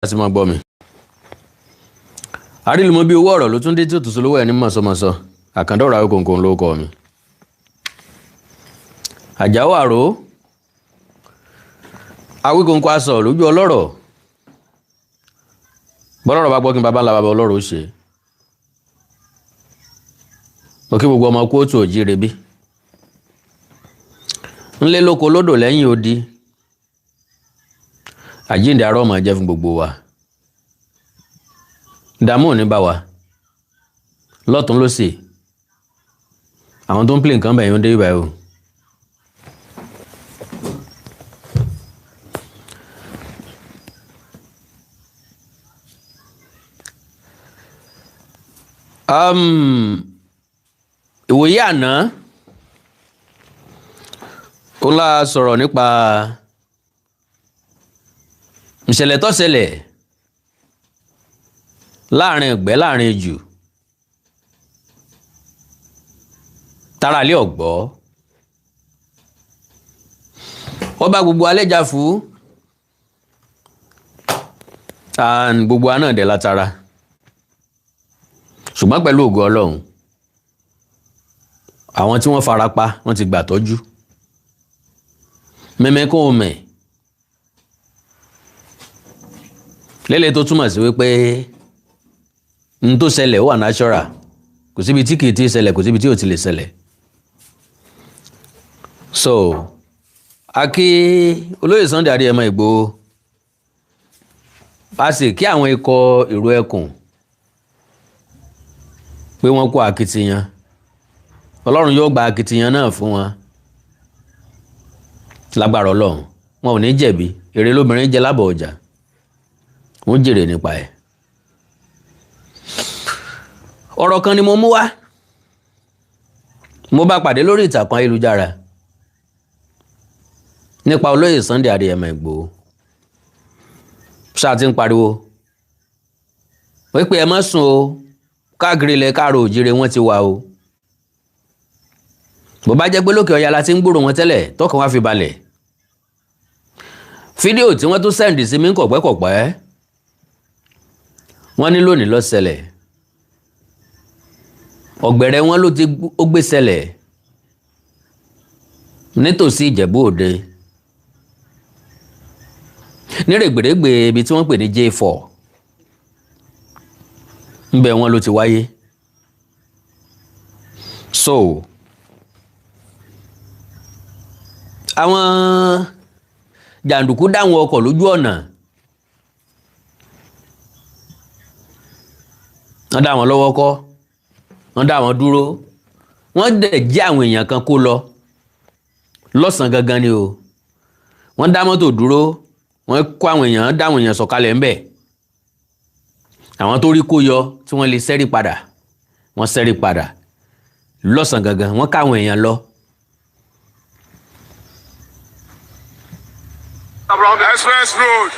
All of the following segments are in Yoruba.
Láti máa gbọ́ mi. Àrílùmọ́ bí owó ọ̀rọ̀ ló tún dé tí òtún solówó ẹ̀ ní mọ̀sọ́mọ̀sọ́. Àkàndọ̀rọ̀ Awíkonko ló kọ́ mi. Àjàó àró Awíkonko aṣọ lójú ọlọ́rọ̀, bọ́lọ́rọ̀ bá gbọ́ kí n bàbá ńlá bàbá ọlọ́rọ̀ ó ṣe. Mo kí gbogbo ọmọ kóòtù òjíire bí. Ńlé lóko lódò lẹ́yìn odi. Àjíǹde arọ́ máa jẹ́ fún gbogbo wa. Ìdààmú ò ní bá wa. Lọ́tún lósì. Àwọn tó ń play nǹkan bẹ̀yìn ó dé ibà o. Ìwòye àná ó la sọ̀rọ̀ nípa ìṣẹ̀lẹ̀ tó ṣẹlẹ̀ láàrin ìgbẹ́ láàrin ijù tára lé ọ̀gbọ́ ó bá gbogbo alẹ́jà fún and gbogbo aná dẹ̀ látara, ṣùgbọ́n pẹ̀lú ògo Ọlọ́run, àwọn tí wọ́n fara pa wọ́n ti gbà tọ́jú mẹ́mẹ́ kó o mẹ́ lélẹ̀, tó túmọ̀ sí wípé n tó ṣẹlẹ̀ ó wà natural. Kò síbi tí kìí ti ṣẹlẹ̀, kò síbi tí ò ti lè ṣẹlẹ̀. So a kí olóyè Sunday Adéyẹmọ Ìgbòho, a sì kí àwọn ikọ̀ ìró ẹkùn pé wọ́n kó akitiyan. Ọlọ́run yóò gba akitiyan náà fún wọn lágbára Ọlọ́run. Wọn ò ní jẹ̀bi. Èrè lóbìnrin jẹ lábọ̀ ọjà, wọ́n jèrè nípa ẹ̀. Ọ̀rọ̀ kan ni mo mú wá, mo bá pàdé lórí ìtàkùn ayélujára nípa olóyè Sunday Adéyẹmọ Ìgbòho. Ṣáà ti ń pariwo wípé ẹ má sùn o, káàkiri ilẹ̀ káàró òjìrè wọ́n ti wà o. Bó bá jẹ́ pé lókè ọya la ti ń gbúrò wọn tẹ́lẹ̀, tọkàn wá fi balẹ̀. Fídíò tí wọ́n tún send sí mi ń kọ̀pẹ́kọ̀pẹ́, wọ́n ní lónìí ló ṣẹlẹ̀. Ọ̀gbẹ̀rẹ̀ wọn ló ti ó gbé ṣẹlẹ̀ nítòsí Ìjẹ̀bú Òde, ní rẹ̀gbẹ̀rẹ̀gbẹ̀ ibi tí wọ́n pè ní J4 ńbẹ̀ wọn ló ti wáyé. So àwọn jàǹdùkú dáwọn ọkọ̀ lójú ọ̀nà, wọ́n dá wọn lọ́wọ́ kọ́, wọ́n dá wọn dúró, wọ́n dẹ̀ jí àwọn èèyàn kan kó lọ lọ́sàn-án gangan ni o. Wọ́n dá mọ́tò dúró, wọ́n kó àwọn èèyàn, dá àwọn èèyàn sọ̀kalẹ̀ ńbẹ̀. Àwọn tó rí kó yọ tí wọ́n lè ṣẹ́rí padà, wọ́n ṣẹ́rí padà lọ́sàn-án gangan, wọ́n ká àwọn èèyàn lọ. Express Road,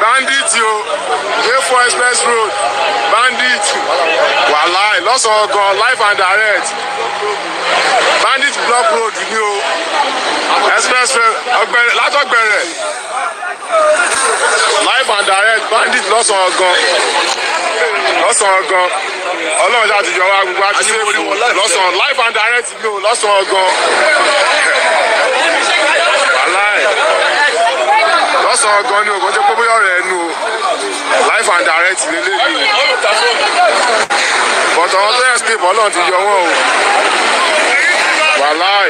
bandit o. A4 Express Road, bandit. Wàláì, lọ́sàn-án gan, live and direct. Bandit block road ni o. Express Road, Ọ̀gbẹ̀rẹ̀, látọ̀gbẹ̀rẹ̀. Live and direct, bandit lọ́sàn-án gan. Lọ́sàn-án gan. Ọlọ́run ṣáà ti yọ wá, gbogbo àti sèfù. Lọ́sàn-án, live and direct ni o, lọ́sàn-án gan. Wàláì, lọ́sàn-án gan ni o. Kò jẹ́ pé bóyá ọ̀rẹ́ ẹnu o. Live and direct lélẹ́yìí o, but àwọn tó escape, Ọlọ́run ti yọ wọ́n o. Wàláì.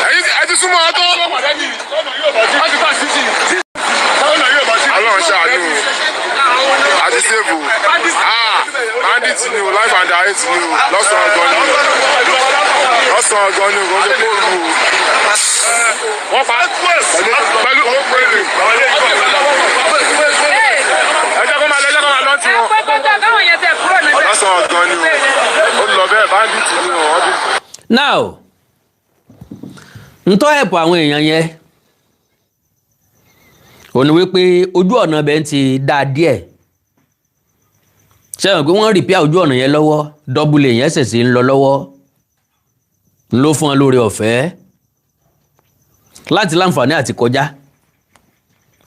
Ẹ̀yin ẹ ti súnmọ́ ọ tó. Ọlọ́run ṣàánú o, àti save o. Ah, bandit ni o, live and direct ni o, lọ́sàn-án gan ni o, lọ́sàn-án gan ni o. Kò jẹ́ pé òru o. Wọ́n pa pẹ̀lú pẹ̀lú. Ẹ jẹ́ kó máa lọ, ẹ jẹ́ kó máa lọ tí wọn. Lọ́sàn-án gan ni o, ó lọ bẹ́ẹ̀, bandit ni o, wọ́n ti. Now, ntọ́ ẹ̀pọ̀ àwọn èèyàn yẹn ò ní wípé ojú ọ̀nà bẹ́ẹ̀ ti dáa díẹ̀. Sẹ́wọ̀n pé wọ́n repair ojú ọ̀nà yẹn lọ́wọ́, dọ́bùlẹ̀ yẹn ṣẹ̀ṣẹ̀ ń lọ lọ́wọ́ ló fún wọn lórí ọ̀fẹ́ láti láǹfààní àti kọjá.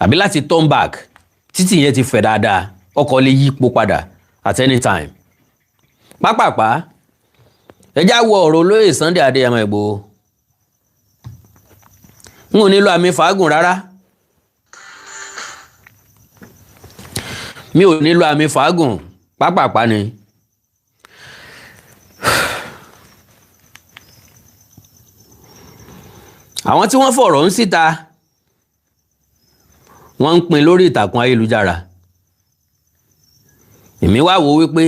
Àbí láti turn back, títì yẹn ti fẹ̀ dáadáa, ọkọ̀ lè yípo padà at any time. Pápápá, ẹ já wo ọ̀rọ̀ olóyè Sunday Adéyẹmọ Ìgbòho. N ò nílò àmì fàágùn rárá, mi ò nílò àmì fàágùn, pápápá ni. Àwọn tí wọ́n fọ̀rọ̀ ń síta, wọ́n ń pín lórí ìtàkùn ayélujára. Èmi wá wo wípé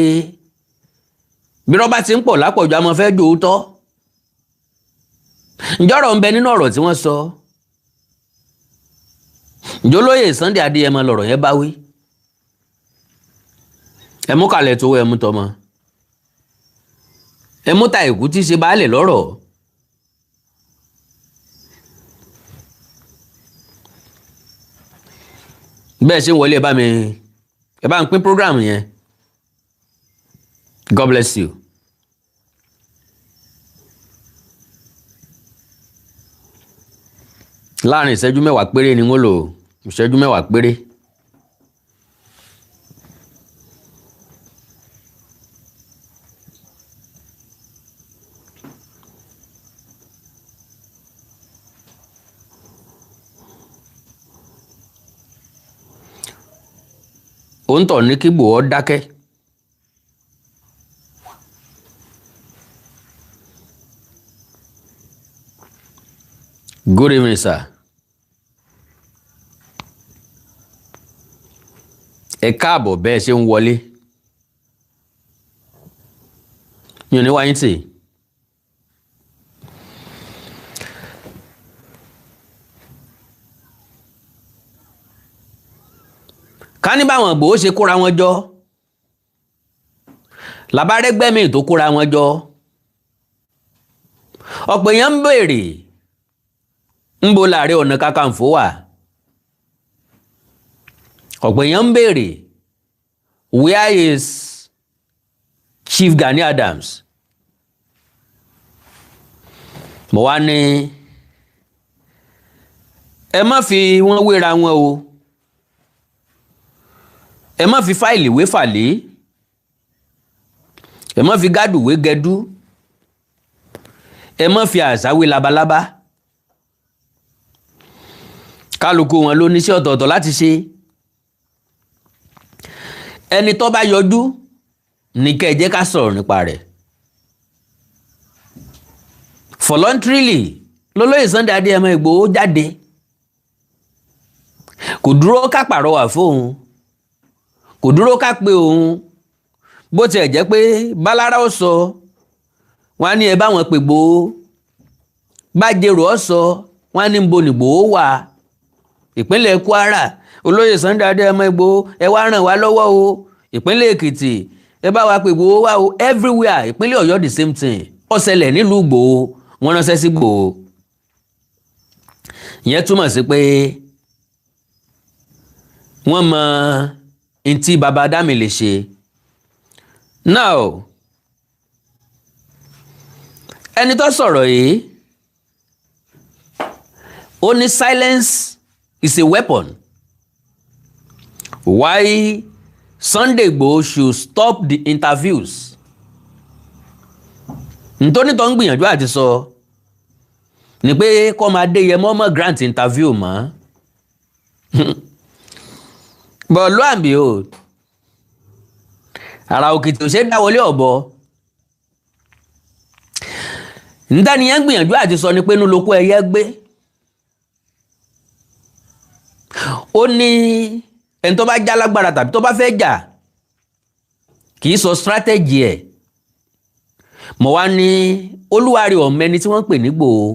bí rọ́bà ti ń pọ̀ lápọ̀jù, àmọ́ fẹ́ jòótọ́. Ǹjọ́rọ̀ ń bẹ nínú ọ̀rọ̀ tí wọ́n sọ? Ǹjọ́ lóye Sunday Adéyẹmọ lọ̀rọ̀ yẹn bá wí? Ẹ mú kalẹ̀ tó, ẹ mú tọmọ, ẹ mú ta ìkú tí í ṣe baálẹ̀ lọ́rọ̀. Bẹ́ẹ̀ ṣe ń wọlé, ẹ bá mi, ẹ bá ń pín program yẹn. God bless you. Láàrin ìṣẹ́jú 10 péré ni wọ́n lò, ìṣẹ́jú 10 péré. Òǹtọ̀ ní kí Ìgbòho dákẹ́. Good evening, sir. Ẹ káàbọ̀ bẹ́ẹ̀ ṣe ń wọlé. Mi ò ní wáyé tì. Ká ní báwọn Ìgbòho ṣe kóra wọn jọ làbárẹ́gbẹ́ tó kóra wọn jọ, ọ̀pọ̀ èèyàn ń béèrè, ńbo l'Ààrẹ Ọ̀nà Kakanfò wà? Ọ̀pọ̀ èèyàn ń béèrè, where is Chief Gani Adams? Mo wá ní ẹ má fi wọ́n wéra wọn o, ẹ má fi fáìlì wé fàlẹ́, ẹ má fi gádù wé gẹdú, ẹ má fi àṣà wé labalábá. Kálukú wọn ló níṣẹ́ ọ̀tọ̀ọ̀tọ̀ láti ṣe. Ẹni tó bá yọjú ní kẹ́ ẹ jẹ́ ká sọ̀rọ̀ nípa rẹ̀. Voluntarily lólóyè Sunday Adéyẹmọ Ìgbòho jáde, kò dúró ká pàrọwà fóun, kò dúró ká pé òun. Bó tiẹ̀ jẹ́ pé bálára ó sọ, wọn á ní ẹ báwọn pè Ìgbòho, bájèrò ó sọ, wọn á ní bo nìgbòho wà. Ìpínlẹ̀ Kwara, olóyè Sunday Adéyẹmọ Ìgbòho, ẹ wá ràn wá lọ́wọ́ o. Ìpínlẹ̀ Èkìtì, ẹ bá wa pè Ìgbòho wá o. Everywhere, ìpínlẹ̀ Ọ̀yọ́, the same thing. Ó ṣẹlẹ̀ nílùú Ìgbòho, wọ́n ránṣẹ́ sí Ìgbòho. Ìyẹn túmọ̀ sí pé wọ́n mọ ntí baba Dami lè ṣe. Now, ẹni tó sọ̀rọ̀ yìí, ó ní silence is a weapon, why Sunday Igboho should stop the interviews. Ntóní tó ń gbìyànjú àti sọ ni pé kó máa Adéyẹmọ mọ́ grant interview mọ́. But lo and behold, ara òkìtì ò ṣe é dáwọlé ọ̀bọ. Ntániyẹn ń gbìyànjú àti sọ ni pé inú lóko ẹyẹ gbé. Ó ní ẹni tó bá já lágbára tàbí tó bá fẹ́ jà, kì í sọ strategy ẹ̀. Mo wá ní olúwarí ọ̀mẹni tí wọ́n ń pè ní Ìgbòho.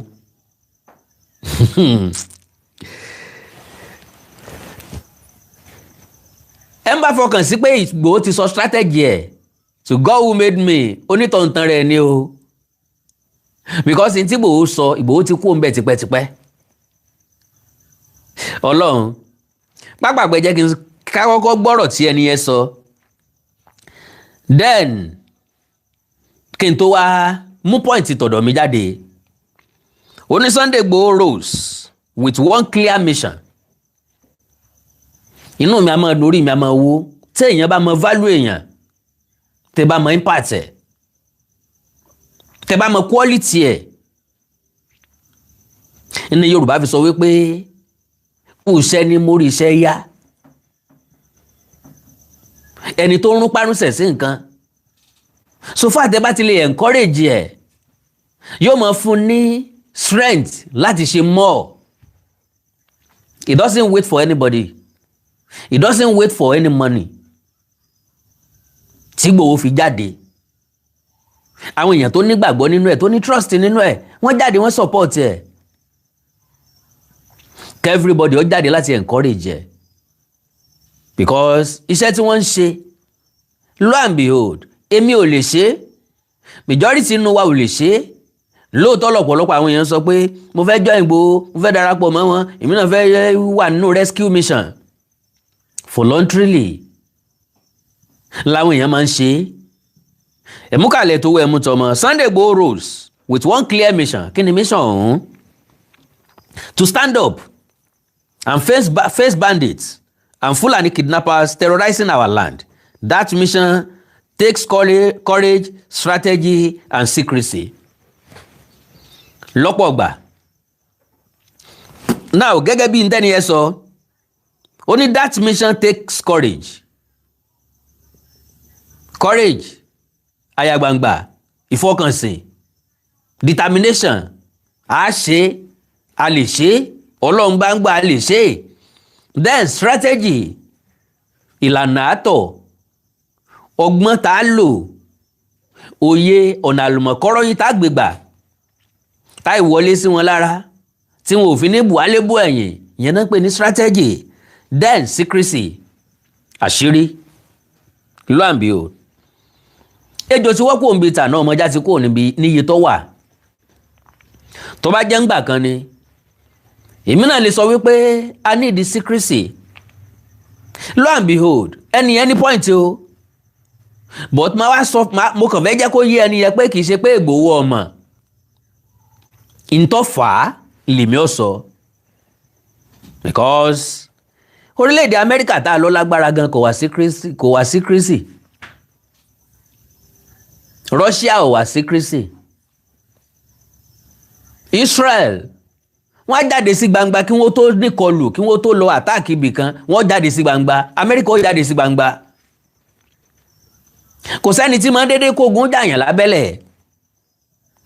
Ẹ ń bá fọkàn sí pé Ìgbòho ti sọ strategy ẹ̀, to God who made me, onítọ̀ǹtàn rẹ̀ ni o, because n tí Ìgbòho sọ, Ìgbòho ti kú òun bẹ́ẹ̀ tipẹ́tipẹ́. Ọlọ́run pápákọ̀, jẹ́ kí n ká kọ́kọ́ gbọ́rọ̀ tí ẹni yẹn sọ, then kí n tó wá mú point tọ̀dọ̀ mi jáde. Ó ní Sunday Igboho rose with one clear mission. Inú mi a máa lórí mi a máa wó tí èèyàn bá mọ value èèyàn, tẹ́ bá mọ impact ẹ̀, tẹ́ bá mọ quality ẹ̀. Ní Yorùbá fi sọ wípé kù iṣẹ́ ní mórí iṣẹ́ yá. Ẹni tó ń rún párúnṣẹ̀ sí nǹkan, so far tẹ́ bá ti lè encourage ẹ̀, yóò máa fún ní strength láti ṣe more. It doesn't wait for anybody, it doesn't wait for any money. Tí Ìgbòho fi jáde, àwọn èèyàn tó nígbàgbọ́ nínú ẹ̀, tó ní trust nínú ẹ̀, wọ́n jáde, wọ́n support ẹ̀. Everybody ó jáde láti encourage ẹ̀, because iṣẹ́ tí wọ́n ń ṣe, lo and behold, èmi ò lè ṣe é, majority nínú wa ò lè ṣe é. Lóòótọ́, lọ̀pọ̀lọpọ̀ àwọn èèyàn sọ pé mo fẹ́ join Ìgbòho, mo fẹ́ darapọ̀ mọ́ wọn, èmi náà fẹ́ wà nínú rescue mission. Voluntarily làwọn èèyàn máa ń ṣe é. Ẹ̀múkàlẹ̀ tó wọ ẹ̀mú tọmọ. Sunday Igboho rose with one clear mission. Kí ni mission ọ̀hún? To stand up and face bandits and Fulani kidnappers terrorizing our land. That mission takes courage, strategy and secrecy. Lọ́pọ̀ ọgbà now, gẹ́gẹ́ bí ntẹ́ni yẹn sọ, ó ní that mission takes courage. Courage, àyàgbàǹgbà, ìfọkànsìn, determination. A ṣe, a lè ṣe, Ọlọ́run bá ń gbà, a lè ṣe. Then strategy, ìlànà àtọ̀, ọgbọ́n tá a lò, òye ọ̀nà àlùmọ̀kọ́rọ́ yìí tá a gbégbà tá ìwọlé sí wọn lára tí wọn ò fi ní buhálébù ẹ̀yìn, ìyẹn náà pè ní strategy. Then secrecy, àṣírí. Lo and behold, ejò tí wọ́n kò ń bi tà náà, ọmọjá ti kúrò níbi níye tó wà. Tó bá jẹ́ ńgbà kan ni, èmi náà lè sọ wípé a need the secrecy. Lo and behold, ẹni yẹn ní point o, but máa wá sọ, mo kàn fẹ́ jẹ́ kó yé ẹni yẹn pé kì í ṣe pé Ìgbòho ọmọ ìtọ́fà lèmi ò sọ, because orílẹ̀-èdè Amẹ́ríkà tá a lọ lágbára gan, kò wá secrecy, kò wá secrecy. Russia ò wá secrecy. Israel, wọ́n á jáde sí gbangba kí wọ́n tó níkọlù, kí wọ́n tó lọ attack ibì kan, wọ́n jáde sí gbangba. Amẹ́ríkà ó jáde sí gbangba. Kò sẹ́ni tí máa ń dédé kógun jàyàn lábẹ́lẹ̀.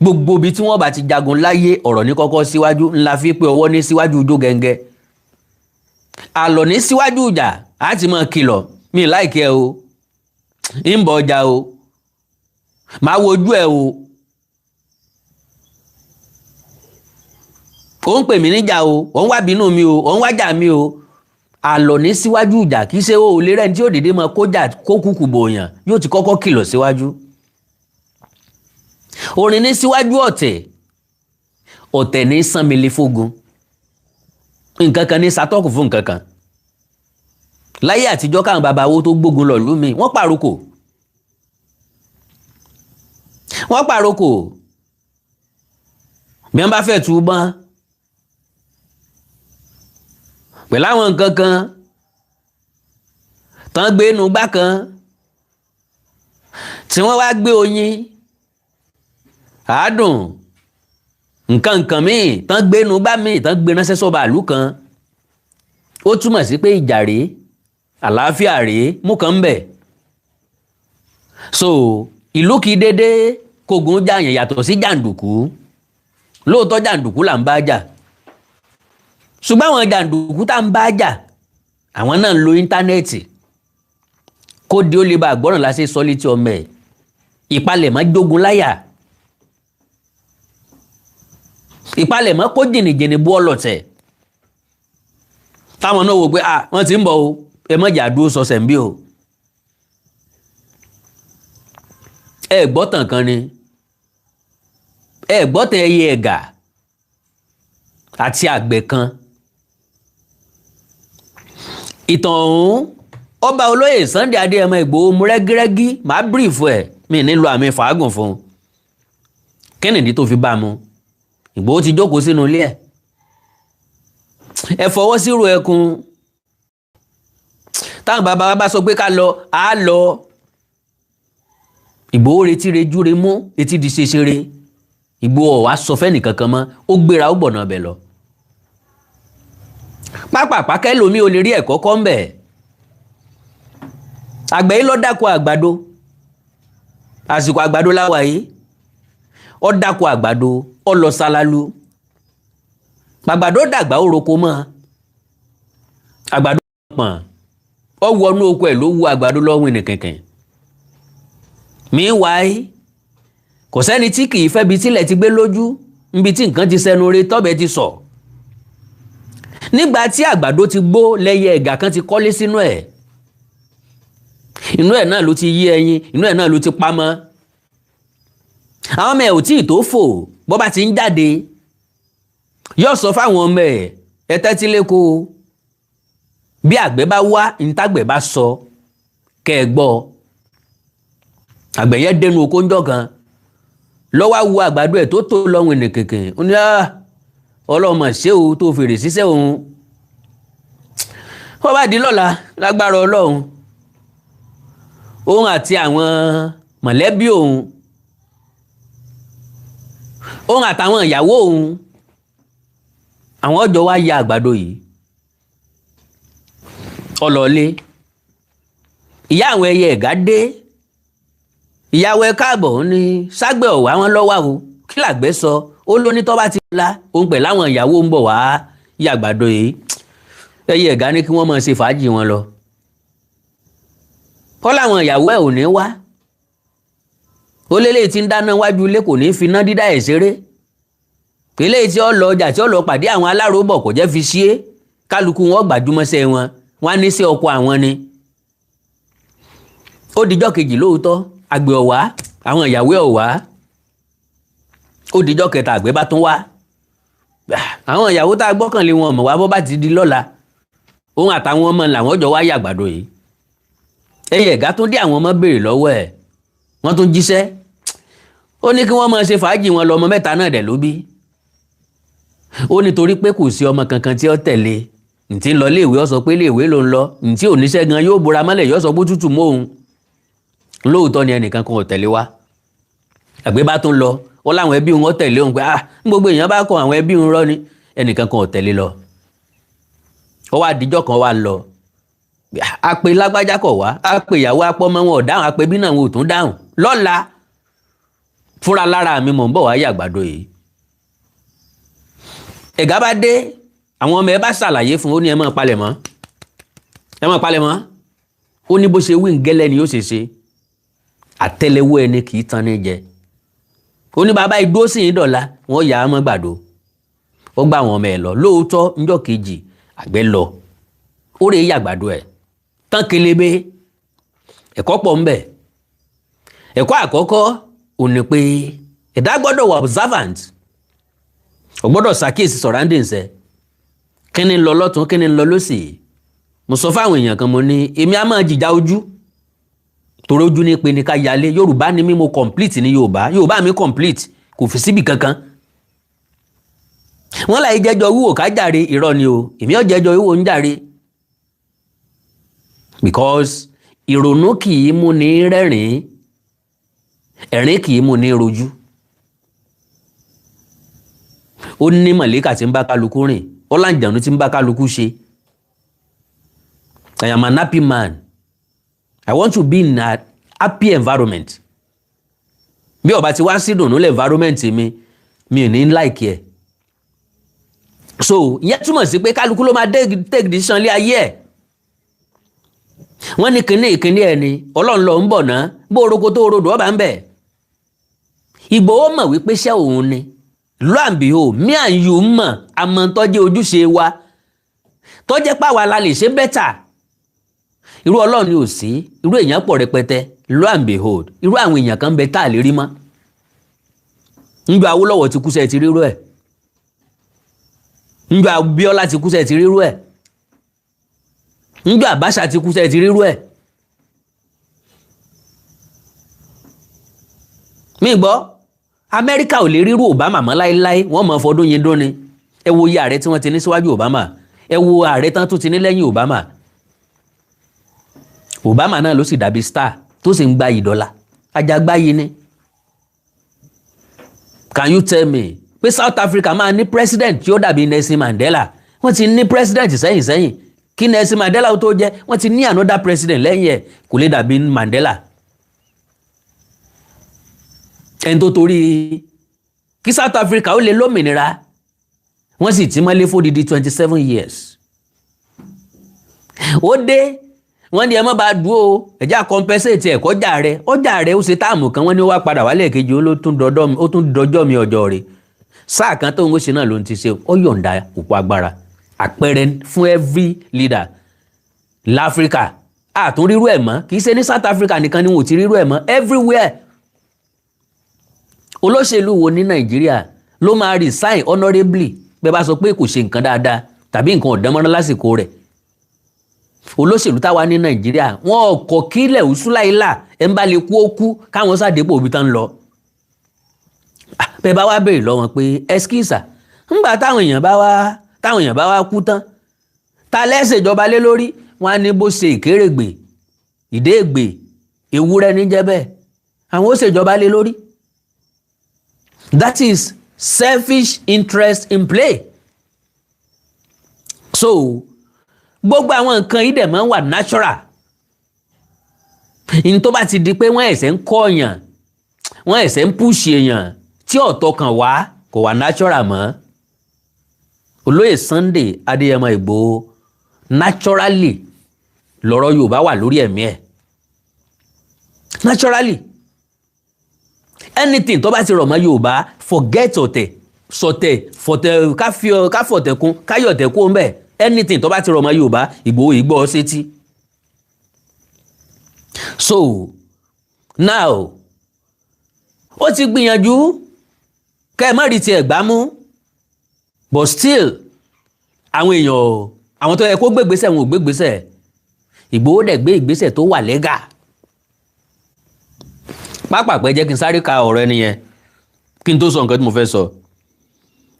Gbogbo ibi tí wọ́n bá ti jagun láyé, ọ̀rọ̀ ní kọ́kọ́ síwájú ńlá fi pé ọwọ́ ní síwájú ijó gẹ́ngẹ́, àlọ́ ní síwájú ìjà. Á ti máa kìlọ̀, mi láìkẹ́ o, ń bọ̀ ọjà o, máa wojú ẹ o, ó ń pè mí níjà o, ó ń wá bínú mi o, ó ń wájà mi o. Àlọ́ ní síwájú ìjà. Kì í ṣe o lè rẹ́ni tí ó dédé máa kójà kó kúkú bòyàn, yóò ti kọ́kọ́ kìlọ̀ síwájú. Orin ní síwájú ọ̀tẹ̀, ọ̀tẹ̀ ní sánmilé fógun. Nǹkan kan ní satọ́kù fún nǹkan kan. Láyé àtijọ́, káwọn bàbá wo tó gbógun lọ lú mi, wọ́n pàrokò, wọ́n pàrokò. Bí wọ́n bá fẹ́ tú bọ́n pẹ̀lú àwọn nǹkan kan tán gbé inú gbá kan tí wọ́n wá gbé oyin àádùn, nǹkan nǹkan míì tán gbé inú gbá míì tán gbé ránṣẹ́ sọ́ba àlú kan, ó túmọ̀ sí pé ìjà rèé, àlàáfíà rèé, mú kan ń bẹ̀. So ìlú kì í dédé kógun jàyàn, yàtọ̀ sí jàǹdùkú. Lóòótọ́, jàǹdùkú là ń bá jà, ṣùgbọ́n àwọn jàǹdùkú tá ń bá jà, àwọn náà ń lo íńtánẹ́ẹ̀tì kó di ó lè bá àgbọ́ràn láṣẹ sọ létí ọmọ ẹ̀. Ìpalẹ̀mọ́ jogun láyà, ìpalẹ̀mọ́ kó jìnnìjìnnì bú ọlọ̀tẹ̀, táwọn náà wò pé ah, wọ́n ti ń bọ̀ o, ẹ má jà dúró sọsẹ̀ ń bí o. Ẹ gbọ́tàn kan ni, ẹ gbọ́tàn ẹyẹ ẹ̀gà àti àgbẹ̀ kan. Ìtàn ọ̀hún, ọba olóyè Sunday Adéyẹmọ Ìgbòho mú rẹ́gírẹ́gí. Màá bírífù ẹ̀, mi nílò àmì fàágùn fún un. Kennedy tó fi bá a mu, Ìgbòho ti jókòó sínú ilé ẹ̀, ẹ fọwọ́ sírò ẹkùn. Táwọn bàbá wa bá sọ pé ká lọ, á lọ. Ìgbòho retí rejú re mú etí di ṣeṣere. Ìgbòho ọ̀wá sọ fẹ́ nìkankan mọ́, ó gbéra, ó gbọ̀nà ọbẹ̀ lọ. Pápápá kẹ́lòmí ò lè rí ẹ̀kọ́ kọ́ ń bẹ̀. Àgbẹ̀ yìí lọ dáko àgbàdo. Àsìkò àgbàdo láwa yìí. Ó dáko àgbàdo, ó lọ sálálú. Àgbàdo dàgbà, ó roko mọ́. Àgbàdo pọ̀n, ó wọnú oko ẹ̀ ló wu àgbàdo lọ́wọ́ ní kẹ̀kẹ́. Meanwhile, kò sẹ́ni tí kì í fẹ́ bi tílẹ̀ ti gbé lójú, níbi tí nǹkan ti sẹnu re, tọ́bẹ̀ ti sọ̀. Nígbà tí àgbàdo ti gbó, lẹ́yẹ ẹ̀gà kan ti kọ́lé sínú ẹ̀. Inú ẹ̀ náà ló ti yí ẹyin, inú ẹ̀ náà ló ti pamọ́. Àwọn ọmọ ẹ̀ ò tí ì tó fò. Bó bá ti ń jáde, yóò sọ fáwọn ọmọ ẹ̀, "Ẹ tẹ́tí lẹ́kọ̀ọ́. Bí àgbẹ̀ bá wá, ntàgbẹ̀ bá sọ kẹ́ ẹ gbọ́." Àgbẹ̀ yẹn dẹnu oko ńjọ́ kan, lọ́wọ́ wo àgbàdo ẹ̀ tó tó lọ́wọ́ ní kẹ̀kẹ́. Ó ní, "Ọlọ́mọ, ṣé o tó fèrè síṣẹ́ òun? Wọ́n bá di lọ́la, lágbára Ọlọ́run, òun àti àwọn mọ̀lẹ́bí òun, òun àtàwọn ìyàwó òun, àwọn ọjọ́ wá ya àgbàdo yìí." Ọlọ́ọ̀lé, ìyá àwọn ẹyẹ ẹ̀gá dé. "Ìyàwó, ẹ káàbọ̀." Ní ságbẹ̀ ọ̀wá wọn lọ́wọ́ o. Kí làgbẹ́ sọ? Ó ló ní tó bá ti la, òun pẹ̀lú àwọn ìyàwó ń bọ̀ wá ya àgbàdo yìí. Ẹyẹ ẹ̀gá ní kí wọ́n máa ṣe fàájì wọn lọ. Kọ́ làwọn ìyàwó ẹ̀ ò ní wá. Ó lélẹ́yìí tí ń dáná wájú ilé, kò ní fi iná dídá ẹ̀ ṣeré. Eléyìí tí ó lọ ọjà, tí ó lọ pàdé àwọn aláròbọ̀, kò jẹ́ fi ṣe é. Kálukú wọn gbàjúmọ́sẹ́ wọn, wọn á ní sí ọkọ àwọn ni. Ó dijọ́ kejì, lóòótọ́, àgbẹ̀ ọ̀wá, àwọn ìyàwó ẹ̀ ọ̀wá. Ó dijọ́ kẹta, àgbẹ̀ bá tún wá. Àwọn ìyàwó tá a gbọ́kànlé wọn mọ̀ wá. Bọ́ bá ti di lọ́la, òun àtàwọn ọmọ làwọn jọ wá yàgbàdo yìí. Ẹyẹ ẹ̀gá tún dé, àwọn ọmọ béèrè lọ́wọ́ ẹ̀, wọ́n tún jíṣẹ́. Ó ní kí wọ́n máa ṣe fàájì wọn lọ. Ọmọ mẹ́ta náà dẹ̀ ló bí. Ó ní torí pé kò sí ọmọ kankan tí ó tẹ̀lé. Ntí ń lọ léèwé, ó sọ pé léèwé ló ń lọ. Ntí oníṣẹ́ gan yóò bora mọ́lẹ̀, yóò sọ pé tútù mọ́ òun. Lóòótọ́ ni ẹnìkan kan ò tẹ̀lé wa. Àgbẹ̀ bá tún lọ, ó láwọn ẹbí wọn tẹ̀lé òun, pé ah, gbogbo èèyàn bá kọ àwọn ẹbí òun rọ́ ni, ẹnìkan kan ò tẹ̀lé lọ. Ó wá díjọ́ kan, wá lọ, àpè lágbájá kọ̀ wá, àpè ìyàwó, apọ́mọ, wọn ò dáhùn, àpè bí náà, wọn ò tún dáhùn. Lọ́la, fúnra lára mi, mò ń bọ̀ wá yàgbàdo yìí. Ẹ̀gá bá dé, àwọn ọmọ ẹ bá ṣàlàyé fún. Ó ní, "Ẹ máa palẹ̀ mọ́, ẹ máa palẹ̀ mọ́." Ó ní bó ṣe wí ngẹ́lẹ́ ni ó ṣe ṣe. Àtẹ́lẹwọ́ ẹni kì í tan ní jẹ. Ó ní bàbá igbó sì ń dọ̀la, wọ́n yà á mọ́ gbàdo. Ó gbà àwọn ọmọ ẹ lọ. Lóòótọ́, ńjọ́ kejì, àgbẹ̀ lọ, ó rè é yàgbàdo ẹ̀ tán kelebe. Ẹ̀kọ́ pọ̀ ńbẹ̀. Ẹ̀kọ́ àkọ́kọ́ ò ní pé ẹ̀dá gbọ́dọ̀ wà observant. Ò gbọ́dọ̀ ṣàkíyèsí surroundings ẹ̀, kí ni ń lọ lọ́tún, kí ni ń lọ lọ́sì. Mo sọ fáwọn èèyàn kan, mo ní èmi á máa jìjà ojú, torí ojú ní pé ní ká yálé. Yorùbá ni mí, mo complete ní Yorùbá. Yorùbá mi complete, kò fi síbì kankan. Wọ́n láyé jẹ́jọ́ wíwò ká jàre, irọ́ ni o. Èmi ò jẹ́jọ́ wíwò ń jàre, because ìrònú kì í mú ní rẹ́rìn-ín, ẹ̀rín kì í mú ní rojú. Ó ní mọ̀lẹ́kà tí ń bá kálukú rìn, ó láǹjànú tí ń bá kálukú ṣe. I am an happy man. I want to be in a happy environment. Bí ó bá ti wá sí dùnú lẹ́ environment mi, mi ò ní like ẹ̀. So ìyẹn túmọ̀ sí pé kálukú ló máa take decision lé ayé ẹ̀. Wọ́n ní kinní ìkíní ẹ̀ ni Ọlọ́run lọ ń bọ̀ ná. Bó oroko tó rodò, ọba ń bẹ̀. Ìgbòho mọ̀ wípé iṣẹ́ òun ni. Lo and behold, me and you mọ̀, àmọ́ tọ́jú ojúṣe wa tọ́jẹ́ pàwa la lè ṣe better. Irú Ọlọ́run ni ò sí, irú èèyàn pọ̀ rẹpẹtẹ. Lo and behold, irú àwọn èèyàn kan bẹ tá a lè rí mọ́. Njọ Awólọ́wọ̀ ti kú, sẹ́ẹ̀ ti rírú ẹ̀? Njọ Abíọ́lá ti kú, sẹ́ẹ̀ ti rírú ẹ̀? Njọ Abacha ti kú, sẹ́ẹ̀ ti rírú ẹ̀? Mi gbọ́, Amẹ́ríkà ò lè rírú Obama mọ́ láéláé. Wọ́n mọ̀ fọdún yín dún ni. Ẹ wo iye ààrẹ tí wọ́n ti ní síwájú Obama, ẹ wo ààrẹ tán tó ti ní lẹ́yìn Obama. Obama náà ló sì dàbí star tó sì ń gba ìdọ́là ajagbáyé ni. Can you tell me pé South Africa máa ní president tí ó dàbí Nelson Mandela? Wọ́n ti ní president sẹ́yìn sẹ́yìn kí Nelson Mandela ó tó jẹ́. Wọ́n ti ní another president lẹ́yìn ẹ̀, kò lè dàbí Mandela, ẹni tó torí kí South Africa ó lè lómìnira, wọ́n sì ti mọ́lé fódìdí 27 years. Ó dé, wọ́n ní ẹ má bàa dúró, ẹ jẹ́ á compensate ẹ̀ kọjá rẹ̀ ọjà rẹ̀. Ó ṣe term kan, wọ́n ní ó wá padà wálé kejì, ó ló tún dọjọ́ mi ọjọ́ rẹ̀. Sáà kan tó ń ṣe náà ló ń ti ṣe, ó yọ̀ǹda òpó agbára. Àpẹẹrẹ fún every leader láfíríkà, àtún rírú ẹ̀ mọ́. Kì í ṣe ní South Africa nìkan ni wọn ò ti rírú ẹ̀ mọ́, everywhere. Olóṣèlú wo ní Nàìjíríà ló máa resign honourably bẹ́ẹ̀ bá sọ pé kò ṣe nǹkan dáadáa tàbí nǹkan ọ̀dánmọ́rán lásìkò rẹ̀? Olóṣèlú táwa ní Nàìjíríà, wọn ò kọ̀ kílẹ̀ òṣùláìlà ẹ̀ ń bá lè kú ó kú, káwọn sàdépò òbí tán lọ. Bẹ́ẹ̀ bá wá béèrè lọ́wọ́ pé ẹskísà ńgbà táwọn èèyàn bá wá kú tán, ta lẹ́sẹ̀ ìjọba lé lórí? Wọn á ní bó ṣe ìkérègbè ìdéègbè ewúrẹ́ níjẹ́ bẹ́ẹ̀, àwọn ó ṣèjọba lé lórí. That is selfish interest in play. So gbogbo àwọn nǹkan yìí dẹ̀ máa ń wà natural. Ní tó bá ti di pé wọ́n ẹ̀sẹ̀ ń kọ́ èèyàn, wọ́n ẹ̀sẹ̀ ń push èèyàn tí ọ̀tọ̀ kan wá, kò wà natural mọ́. Olóyè Sunday Adéyẹmọ Ìgbòho, naturally lọ́rọ̀ Yorùbá wà lórí ẹ̀mí ẹ̀. Naturally, anything tó bá ti rọ̀ mọ́ Yorùbá, forget ọ̀tẹ̀ sọ̀tẹ̀ fọ̀tẹ̀, káfọ̀tẹ̀ kún káyọ̀tẹ̀ kún ń bẹ̀. Anything tó bá ti rọ̀ mọ́ Yorùbá, Ìgbòho ìgbọ́ sétí. So now, ó ti gbìyànjú kẹ́ ẹ má rí tiẹ̀ gbá mú, but still àwọn èèyàn, àwọn tó yẹ kó gbégbèsè, wọn ò gbégbèsè. Ìgbòho dẹ̀ gbé ìgbésẹ̀ tó wà lẹ́gà pápápẹ́. Jẹ́ kí n sáré ka ọ̀rọ̀ ẹni yẹn kí n tó sọ nǹkan tí mo fẹ́ sọ.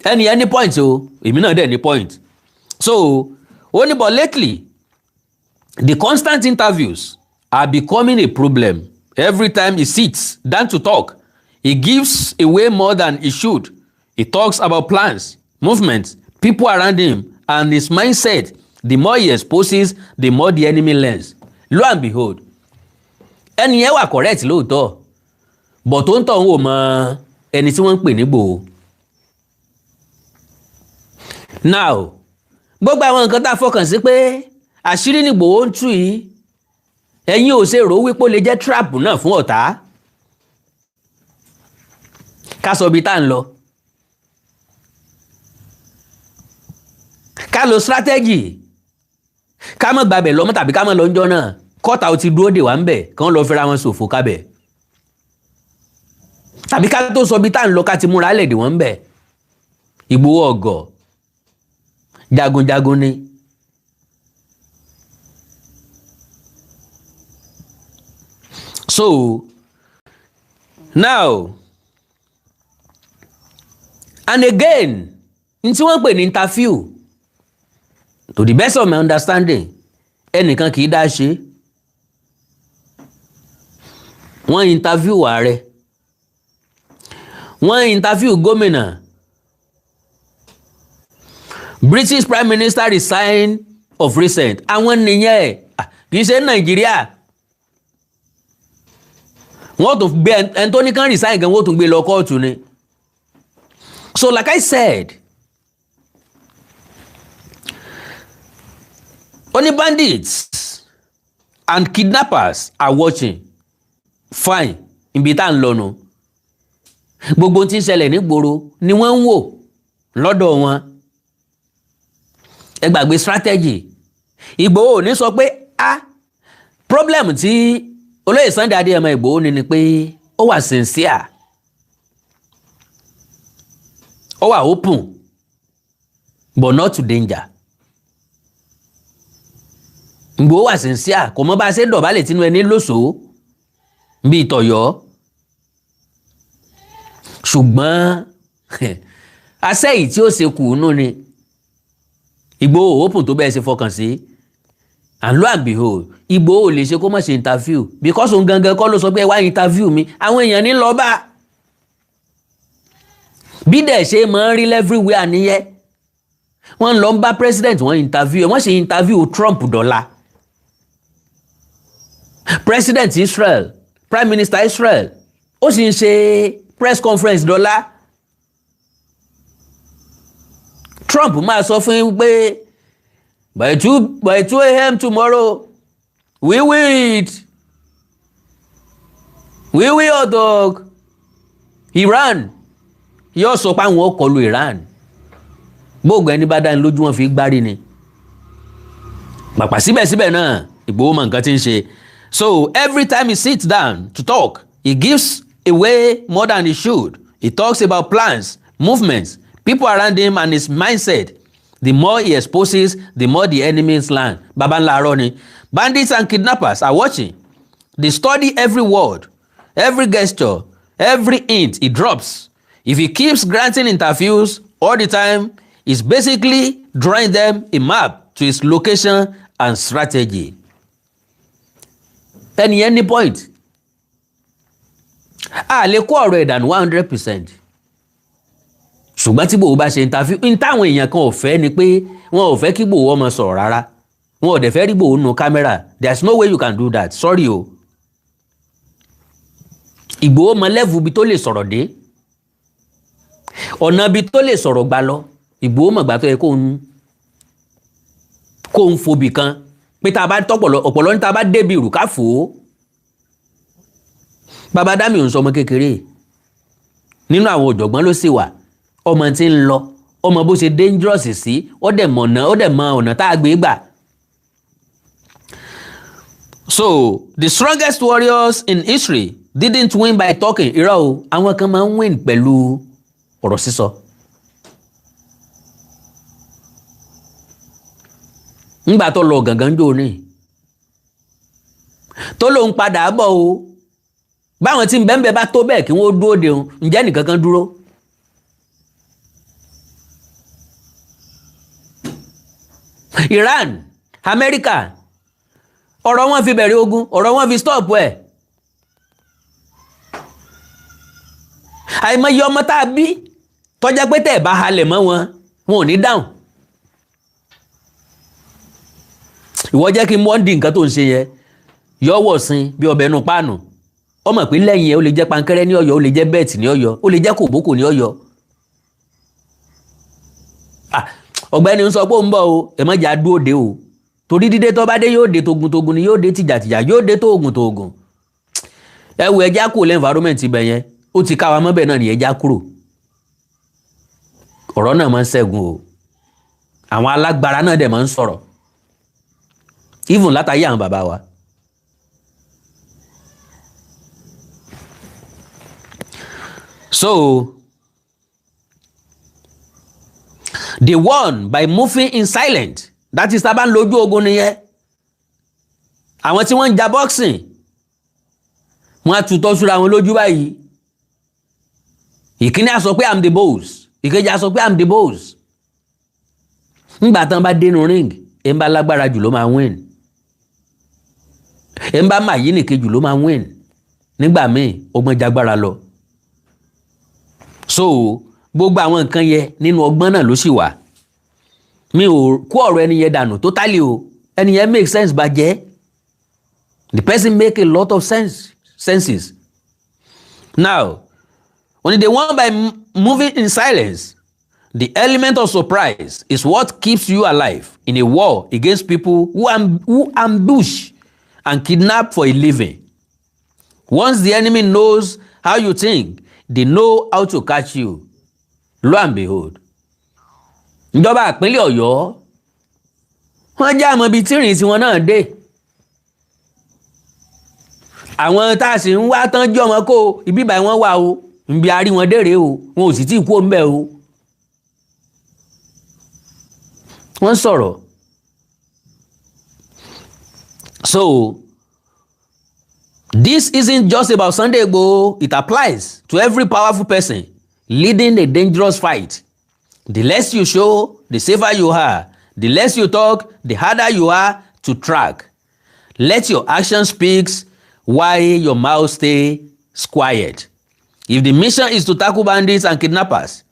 Ẹni yẹn ní point o, èmi náà dẹ̀ ní point. So ó ní, "But lately the constant interviews are becoming a problem. Every time he sits down to talk, he gives away more than he should. He talks about plans, movements, people around him and his mindset. The more he exposes, the more the enemy learns." Lo and behold, ẹni yẹn wà correct lóòótọ́, but tó ń tọ̀ ń wò mọ ẹni tí wọ́n ń pè ní Ìgbòho. Now, gbogbo àwọn nǹkan tá a fọkàn sí pé àṣírí ní Ìgbòho ń tú yìí, ẹ̀yin ò ṣe rò wípé ó lè jẹ́ trap náà fún ọ̀tá? Ká sọ ibi tá à ń lọ, ká lo strategy, ká má gbàbẹ̀ lọ́mọ tàbí ká má lọ ńjọ́ náà, kọ́ta ó ti dúró dè wá ń bẹ̀, kán lọ fẹ́ra wọn ṣòfò kábẹ̀, tàbí ká tó sọ ibi tá à ń lọ, ká ti múra lẹ̀ dè wọ́n ń bẹ̀. Ìgbòho ọ̀gọ̀ jagunjagun ni. So now and again, n tí wọ́n pè ní interview, to the best of my understanding, ẹnìkan kì í dá ṣe. Wọ́n interview ààrẹ, wọ́n interview gómìnà. British Prime Minister resign of recent, àwọn nìyẹn. Kì í ṣe Nàìjíríà. Wọ́n tún gbé ẹni tó ní kán resign gan, wọ́n tún gbé lọ kóòtù ni. So like I said, only bandits and kidnappers are watching. Fine, ibi tá à ń lọ nù. Gbogbo tí ń ṣẹlẹ̀ nígboro ni wọ́n ń wò lọ́dọ̀ wọn. Ẹ gbàgbé strategy. Ìgbòho ò ní sọ pé ah, problem tí olóyè Sunday Adéyẹmọ Ìgbòho ní ni pé ó wà sincere, ó wà open, but not to danger. Ìgbòho wà sincere, kò mọ bá a ṣe dọ̀bálẹ̀ tínú ẹni lóṣòó bíi tọ̀yọ́, ṣùgbọ́n asẹ́yìí tí ó ṣe kù nù ni. Ìgbòho open tó bẹ́ẹ̀ ṣe fọkàn sí. And lo and behold, Ìgbòho ò lè ṣe kó má ṣe interview, because òun gangan kọ́ ló sọ pé, "Ẹ wá interview mi." Àwọn èèyàn ní lọ bá bí dẹ̀ ṣe máa ń rí everywhere nìyẹn. Wọ́n lọ ń bá president, wọ́n interview, wọ́n ṣe interview Trump dọ́là, president Israel, prime minister Israel, ó sì ń ṣe press conference dọ́là. Trump máa sọ fún yín pé by 2 a.m. tomorrow, we will attack Iran. Yóò sọ pé àwọn ó kọlu Iran. Gbóògùn ẹni bá dání lójú wọn fi gbárí ni pàpà. Síbẹ̀síbẹ̀ náà, Ìgbòho mọ nǹkan tí ń ṣe. So every time he sits down to talk, he gives away more than he should. He talks about plans, movements, people around him and his mindset. The more he exposes, the more the enemies learn. Baba ńlá arọ ni. Bandits and kidnappers are watching. They study every word, every gesture, every hint he drops. If he keeps granting interviews all the time, he's basically drawing them a map to his location and strategy. Ẹni yẹn ní point. A lè kó ọ̀rọ̀ ẹ̀dànù 100%, ṣùgbọ́n tí Ìgbòho bá ṣe interview n táwọn èèyàn kan ò fẹ́ ni pé wọn ò fẹ́ kí Ìgbòho ọmọ sọ̀rọ̀ rárá, wọn ò dẹ̀ fẹ́ rí Ìgbòho nù kámẹ́rà. There is no way you can do that, sorry o. Ìgbòho mọ level ibi tó lè sọ̀rọ̀ dé, ọ̀nà ibi tó lè sọ̀rọ̀ gbà lọ. Ìgbòho mọ̀gbà tó yẹ kó ń fobì kan pé tá a bá tọ́pọ̀lọ́ ọ̀pọ̀lọ́ ní, tá a bá débi ìrù ká fò ó. Bàbá Dami ò ń sọmọ kékeré, nínú àwọn ọ̀jọ̀gbọ́n ló sì wà. Ọmọ tí ń lọ, ọmọ bó ṣe dangerous sí, ó dẹ̀ mọ̀nà, ó dẹ̀ mọ ọ̀nà tá a gbé gbà. So the strongest warriors in history didn't win by talking. Irọ́ o, àwọn kan máa ń win pẹ̀lú ọ̀rọ̀ sísọ. Ńgbà tó lọ gàngán jò ní tó lóun padà bọ̀ o, báwọn tí ń bẹ́ẹ̀ bẹ́ẹ̀ bá tó bẹ́ẹ̀ kí wọ́n dúró de òun, ǹjẹ́ nìkan kan dúró? Iran, Amẹ́ríkà, ọ̀rọ̀ wọn fi bẹ̀rẹ̀ ogun, ọ̀rọ̀ wọn fi stop ẹ̀. Àìmọye ọmọ tá a bí tọ́já pé tẹ̀ bá halẹ̀ mọ́ wọn, wọn ò ní dáhùn. Ìwọ jẹ́ kí n mọ́ di nǹkan tó ń ṣe yẹn yọ̀wọ̀ sin bí ọbẹ̀ inú páànù. Ọmọ pé lẹ́yìn ẹ̀, ó lè jẹ́ pankẹ́rẹ́ ní Ọ̀yọ́, ó lè jẹ́ bẹ́ẹ̀tì ní Ọ̀yọ́, ó lè jẹ́ kòbókò ní Ọ̀yọ́. Ọ̀gbẹ́ni ń sọ pé ó ń bọ̀ o, ẹ má jà dúró de o, torí dídé tó bá dé, yóò dé togun-togun ni, yóò dé tìjàtìjà, yóò dé tóògùn tóògùn. Ẹ wo, ẹja kúrò lẹ́ environment ibẹ̀ yẹn, ó ti ká wa mọ́bẹ̀ náà ní, ẹja kúrò. Ọ̀rọ̀ náà máa ń ṣẹ́gun o. Àwọn alágbára náà dẹ̀ máa ń sọ̀rọ̀, even látàyé àwọn bàbá wa. So they won by moving in silence. That is, tá a bá ń lójú ogun nìyẹn. Àwọn tí wọ́n ń ja boxing, wọ́n á tutọ́ súra wọn lójú báyìí. Ìkíní á sọ pé, "I'm the boss." Ìkejì á sọ pé, "I'm the boss." Ńgbà tán bá dénú ring, ẹ̀ ń bá lágbára jù ló máa win, ẹ̀ ń bá mà yí nìkejì ló máa win. Nígbà míì, ọgbọ́n jagbára lọ. So gbogbo àwọn nǹkan yẹn, nínú ọgbọ́n náà ló sì wà. Mi ò kó ọ̀rọ̀ ẹni yẹn dànù totally o. Ẹni yẹn make sense bàjẹ́. The person make a lot of senses. Now, when they won by moving in silence, the element of surprise is what keeps you alive in a war against people who ambush and kidnap for a living. Once the enemy knows how you think, they know how to catch you. Lo and behold, ìjọba ìpínlẹ̀ Ọ̀yọ́, wọ́n já àmọ́ ibi tí ìrìn tiwọn náà dé. Àwọn tá a sì ń wá tán jọ wọn kó ibi báyìí, wọ́n wà o, nbí a rí wọn dèrè o, wọn ò sì tí ì kú òǹbẹ o. Wọ́n sọ̀rọ̀. So this isn't just about Sunday Igboho. It applies to every powerful person leading a dangerous fight. The less you show, the safer you are. The less you talk, the harder you are to track. Let your action speak while your mouth stay quiet. If the mission is to tackle bandits and kidnappers,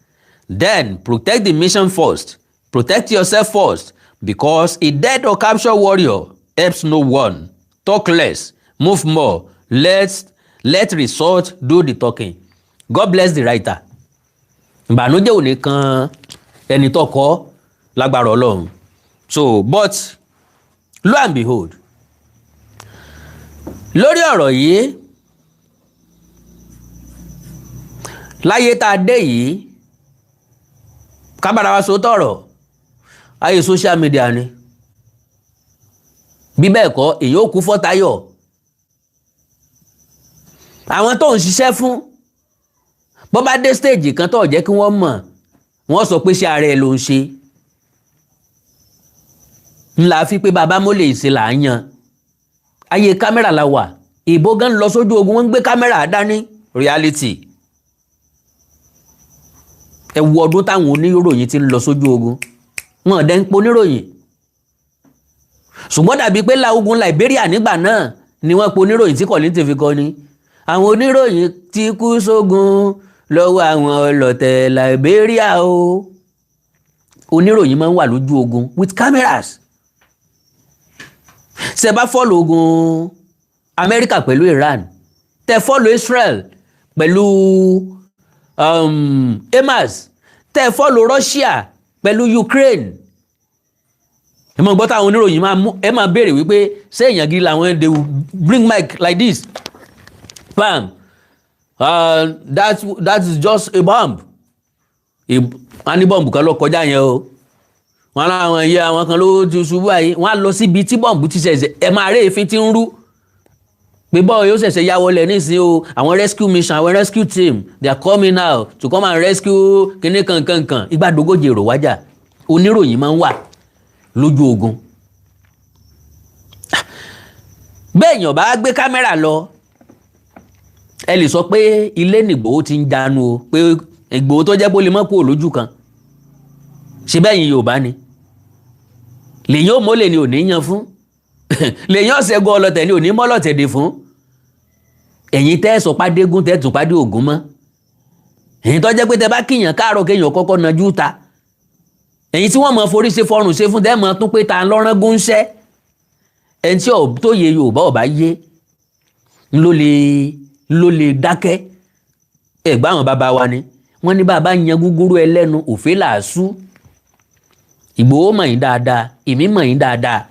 then protect the mission first. Protect yourself first, because a dead or captured warrior helps no one. Talk less, move more. Let result do the talking. God bless the writer. Ìbànújẹ́ ò ní kan ẹni tó kọ lágbára Ọlọ́run. So, but lo and behold, lórí ọ̀rọ̀ yìí, láyé tá a dé yìí, kábàárà wa sọ tọ̀rọ̀, ayé social media ni. Bí bẹ́ẹ̀ kọ́, èyí ò kú fọ́tayọ̀. Àwọn tó ń ṣiṣẹ́ fún, bó bá dé stage kan tó jẹ́ kí wọ́n mọ̀, wọ́n sọ pé ṣé ara ẹ̀ ló ń ṣe. Ńlá fi pé bàbá mọ́lẹ̀ ìṣe là ń yan. Ayé kámẹ́rà la wà. Ìbò gan lọ sójú ogun, wọ́n ń gbé kámẹ́rà dání. Reality. Ẹ wo ọdún táwọn oníròyìn ti ń lọ sójú ogun, wọn ò dẹ́ ń po oníròyìn. Ṣùgbọ́n dàbí pé la ogun Liberia nígbà náà ni wọ́n po oníròyìn tí Kollington fi kọ́ ni. Àwọn oníròyìn ti kú sógun lọ́wọ́ àwọn ọlọ́tẹ̀ Liberia o. Oníròyìn máa ń wà lójú ogun with cameras. Ṣe bá follow ogun Amẹ́ríkà pẹ̀lú Iran, tẹ follow Israel pẹ̀lú Hamas, tẹ follow Russia pẹ̀lú Ukraine, ẹ máa gbọ́ táwọn oníròyìn máa mú, ẹ máa béèrè wípé ṣé èèyàn gidi làwọn. They will bring mic like this, bam, that is just a bomb. Wọ́n á ní bọ́ǹbù kan ló kọjá yẹn o. Wọ́n láwọn iye àwọn kan ló ti ṣubú àyè. Wọ́n á lọ síbi tí bọ́ǹbù ti ṣẹ̀ṣẹ̀, ẹ máa rí èéfín tí ń rú pé bọ́ọ̀ yóò ṣẹ̀ṣẹ̀ ya wọlé nísìnyí o. Àwọn rescue mission, àwọn rescue team, they are coming now to come and rescue kíní kankankan. Ìgbàdógójì èrò wájà, oníròyìn máa ń wà lójú ogun. Bẹ́ẹ̀ yàn bá gbé kámẹ́rà lọ, ẹ lè sọ pé ilé nìgbòho ti ń jánu o, pé Ìgbòho tó jẹ́ pé ó lè mọ́ kúrò lójú kan. Ṣe bẹ́ẹ̀ yín Yorùbá ni lèyìn ò mọ́lẹ̀ ni ò ní yan fún, lèyìn ọ̀sẹ̀gun ọlọ́tẹ̀ ni ò ní mọ́lọ̀tẹ̀ dè fún. Ẹ̀yin tẹ́ sọ pàdégún, tẹ́ tún pàdé ògún mọ́, ẹ̀yin tó jẹ́ pé tẹ́ bá kíyàn káàárọ̀ kéèyàn kọ́kọ́ najú ta, ẹ̀yin tí wọ́n mọ̀ forí ṣe fọrùn ṣe fún, tẹ́ mọ̀ tún pé ta lọ́rán gúnṣẹ́. Ẹni tí tó yẹ Yorùbá ọba yé ló lè dákẹ́. Ẹ̀gbọ́n àwọn bàbá wa ni wọ́n ní bàbá yan gúgúrú ẹlẹ́nu òfé làásù. Ìgbòho mọ̀ yín dáadáa, èmi mọ̀ yín dáadáa.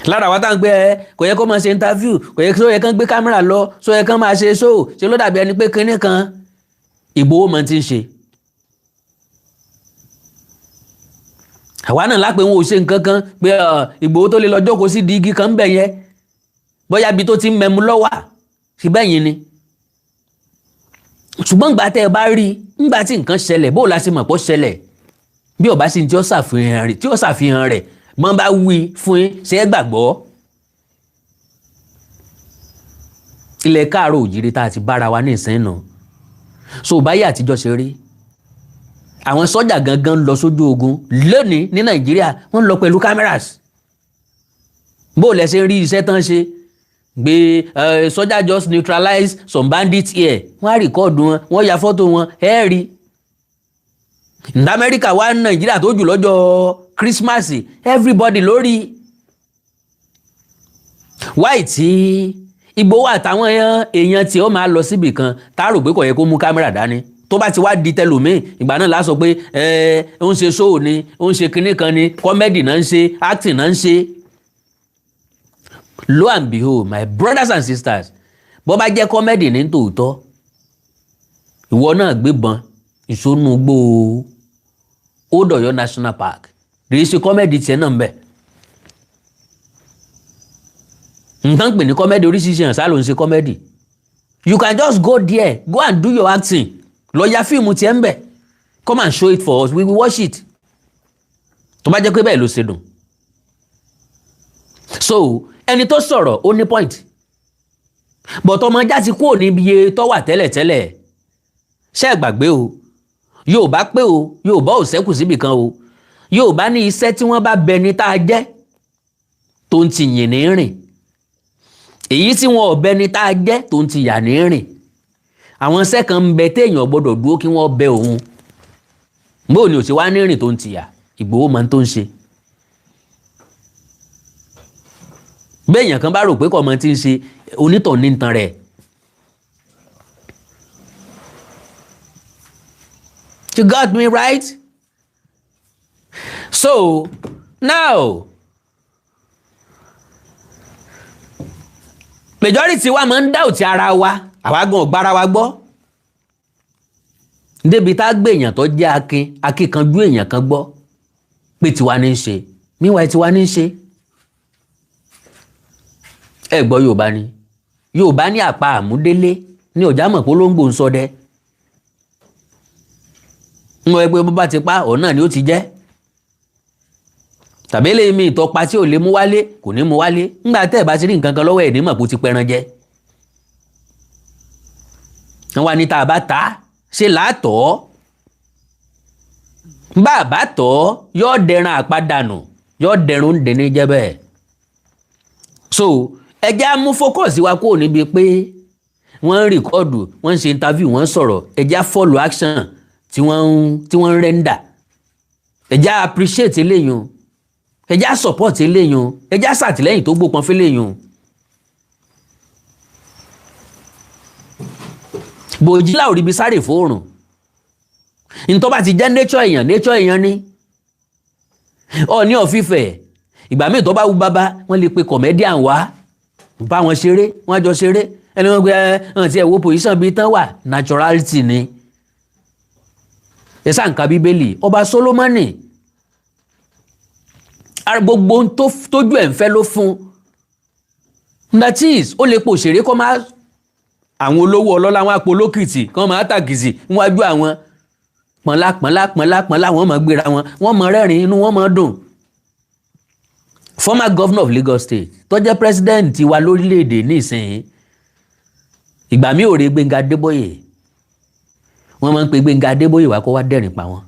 Lára wa tá à ń gbé ẹ, kò yẹ kó máa ṣe interview, kò yẹ kó yẹ kán gbé kámẹ́rà lọ, sọ yẹ kán máa ṣe show, ṣe ló dàbí ẹni pé kinní kan. Ìgbòho mọ̀ ti ń ṣe. Àwa náà lápẹ̀ wọn ò ṣe nǹkan kan pé Ìgbòho tó lè lọ jókòó sí di igi kan ń bẹ̀ yẹn, bóyá ibi tó ti ń mẹ́mu lọ́wà ṣe bẹ́ẹ̀ yẹn ni. Ṣùgbọ́n ìgbà tẹ́ ẹ bá rí, ńgbà tí nǹkan ṣẹlẹ̀, bó o la ṣe mọ̀ pé ó ṣẹlẹ̀? Bí ọba sì ń tí ó ṣàfihàn rẹ̀, tí ó ṣàfihàn rẹ̀, mọ́ bá wí fún yín, ṣe é gbàgbọ́? Ilẹ̀ káàárọ̀ òjìrì tá a ti bára wa ní ìsín nù. So báyìí àtijọ́ ṣe rí, àwọn sọ́jà gangan ń lọ sójú ogun lónìí ní Nàìjíríà, wọ́n ń lọ pẹ̀lú cameras. Bó o lẹ ṣe rí iṣẹ́ tán ṣe gbé, sọ́jà just neutralize some bandits here, wọ́n á record wọn, wọ́n ya fọ́tò wọn, ẹ rí. Ní Amẹ́ríkà wá Nàìjíríà tó jù lọ́jọ́ Christmas, everybody lórí wáì tí Ìgbòho àtàwọn èèyàn tí ó máa lọ síbì kan tá a rò pé kò yẹ kó mú kámẹ́rà dání, tó bá ti wá di tẹlòmíì, ìgbà náà la sọ pé ẹ ó ń ṣe show ni, ó ń ṣe kinní kan ni, comedy náà ń ṣe, acting náà ń ṣe. Lo and behold, my brothers and sisters, bó bá jẹ́ comedy ní tòótọ́, ìwọ náà gbébọn ìsónúgbò Old Ọ̀yọ́ National Park, rèé ṣe comedy tiẹ̀ náà ń bẹ̀. Nǹkan pè ní comedy oríṣiríṣi hàn sá ló ń ṣe comedy. You can just go there, go and do your acting, lọ ya fíìmù tiẹ̀ ń bẹ̀, come and show it for us, we will watch it. Tó bá jẹ́ pé bẹ́ẹ̀ ló ṣe dùn. So ẹni tó sọ̀rọ̀ ó ní point, but ọmọ ajá ti kúrò níbi iye tó wà tẹ́lẹ̀tẹ́lẹ̀. Ṣé ẹ gbàgbé o, Yorùbá pé o, Yorùbá ò ṣẹ́kù síbì kan o. Yorùbá ní iṣẹ́ tí wọ́n bá bẹ ní tá a jẹ́ tó ń ti yìn ní rìn, èyí tí wọn ò bẹ ní tá a jẹ́ tó ń ti yà ní rìn. Àwọn iṣẹ́ kan ń bẹ téèyàn gbọ́dọ̀ dúró kí wọ́n bẹ òun. Bóò ni ò ṣe wá ní rìn tó ń ti yà? Ìgbòho máa ń tó ń ṣe. Béèyàn kan bá rò pé kò mọ tí ń ṣe, onítọ̀ ní tan rẹ̀. You got me right? So now, majority wa máa ń doubt ara wa, àwa gan ò gbára wa gbọ́. Débi tá a gbé èèyàn tó jẹ́ akin, akíkanjú èèyàn kan gbọ́ pé tiwa ní í ṣe, meanwhile tiwa ní í ṣe. Ẹ gbọ́ Yorùbá ni, Yorùbá ní àpá àmúdélé ní ọ̀já mọ̀ pé olóńgbò ń ṣọdẹ. Ń wọ ẹgbẹ́ bó bá ti pa òun náà ni ó ti jẹ́. Tàbí lè mi ìtọ́pa tí ò lè mú wálé kò ní mú wálé. Ńgbà tẹ́ ẹ̀ bá ti rí nǹkan kan lọ́wọ́ ẹ̀ ní mọ̀ pé ó ti pẹran jẹ. Wọ́n wá ní tá a bá ta ṣe làátọ̀, bá a bá tọ̀ yóò dẹran àpadànù, yóò dẹrun dẹni jẹ́ bẹ́ẹ̀. So ẹ jẹ́ á mú focus wa kúrò níbi pé wọ́n ń record, wọ́n ń ṣe interview, wọ́n ń sọ̀rọ̀. Ẹ jẹ́ á follow action tí wọ́n ń render. Ẹ jẹ́ á appreciate eléyìí, ẹ jẹ́ á support eléyìí, ẹ jẹ́ á ṣàtìlẹ́yìn tó gbópọn fẹ́lẹ́yìn. Bòjí láòrí ibi sáré fóòrùn. Ntọ́ bá ti jẹ́ nature èèyàn, nature èèyàn ni. Ọọ̀ni ọ̀fífẹ́ ìgbà míì tó bá wú bàbá, wọ́n lè pe comedian wá bá wọn ṣeré, wọ́n jọ ṣeré. Ẹni wọ́n gbé ẹ̀ tí ẹ̀ wo position bíi tán wà, naturality ni. Ẹ sáà ń ka Bíbélì, ọba Solomoni, gbogbo ohun tójú ẹ̀ ń fẹ́ ló fún. That is, ó lè po òṣèré kọ́ máa àwọn olówó ọlọ́lá wọn àpò olókìtì kọ́ máa tàkìtì níwájú àwọn pọ̀nlá pọ̀nlá pọ̀nlá pọ̀nlá, wọ́n máa gbéra wọn, wọ́n máa rẹ́rìn-ín, inú wọn máa dùn. Former governor of Lagos State tó jẹ́ president wa lórílẹ̀‐èdè nísìnyí, ìgbà mi ò rí Gbénga Adébóyè, wọ́n máa ń pe Gbénga Adébóyè wá kó wá dẹ́rìn pa wọ́n.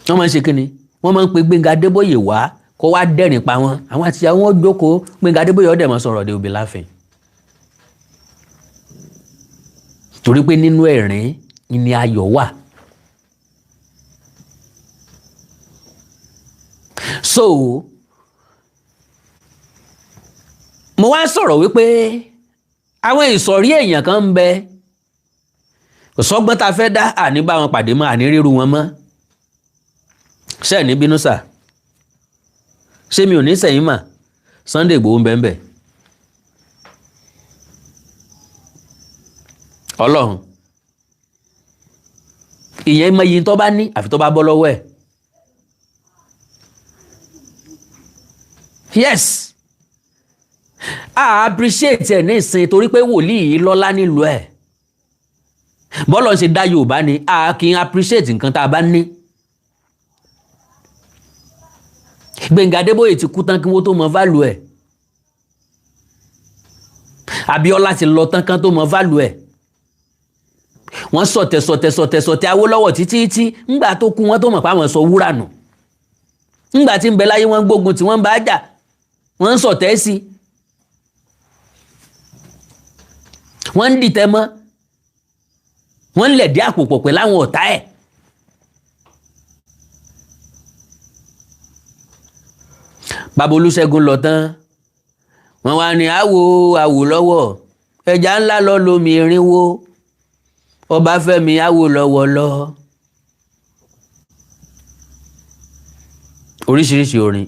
Wọ́n máa ń ṣe kíni? Wọ́n máa ń pe Gbénga Adébóyè wá kó wá dẹ́rìn pa wọ́n. Àwọn àti àwọn wọn jókòó, Gbénga Adébóyè ọ̀dẹ̀ máa sọ̀rọ̀, they will be laughing. Torí pé nínú ẹ̀rín ni ayọ̀ wà. So mo wá sọ̀rọ̀ wípé àwọn ìsọ̀rí èèyàn kan ń bẹ, kò sọ́gbọ́n tá a fẹ́ dá, àní bá wọn pàdé mọ́, àní ríru wọn mọ́. Ṣé ẹ̀ ní bínú sà? Ṣé mi ò ní sẹ̀yìn mà? Sunday Igboho ń bẹ ń bẹ. Ọlọ́run ìyẹn mọ iye tó bá ní àfi tó bá bọ́ lọ́wọ́ ẹ̀. Yes, I appreciate ẹ̀ ní ìsìn torí pé wòlíì yìí lọ́lá nílùú ẹ̀. Bọ́lọ̀ ṣe dá Yorùbá ni a kì í appreciate nǹkan tá a bá ní. Gbẹ̀ngà Adébóyè ti kú tán kí wọ́n tó mọ value ẹ̀. Abíọ́lá ti lọ tán kán tó mọ value ẹ̀. Wọ́n sọ̀tẹ̀ sọ̀tẹ̀ sọ̀tẹ̀ sọ̀tẹ̀ Awólọ́wọ̀ títí tí ńgbà tó kú wọ́n tó mọ̀ pé àwọn sọ wúrà nù. Ńgbà tí ń bẹ láyé wọ́n ń gbógun tí wọ́n ń bá jà, wọ́n ń sọ̀tẹ̀ sí i, wọ́n ń dìtẹ̀ mọ́, wọ́n ń lẹ̀dí àpò pọ̀ pẹ̀lú àwọn ọ̀tá ẹ̀. Bàbá Olúṣẹ́gun lọ tán, wọ́n wá ní àwò àwò lọ́wọ́ ẹja ńlá lọ lómi irinwó, Ọbáfẹ́mi àwò lọ́wọ́ lọ. Oríṣiríṣi orin.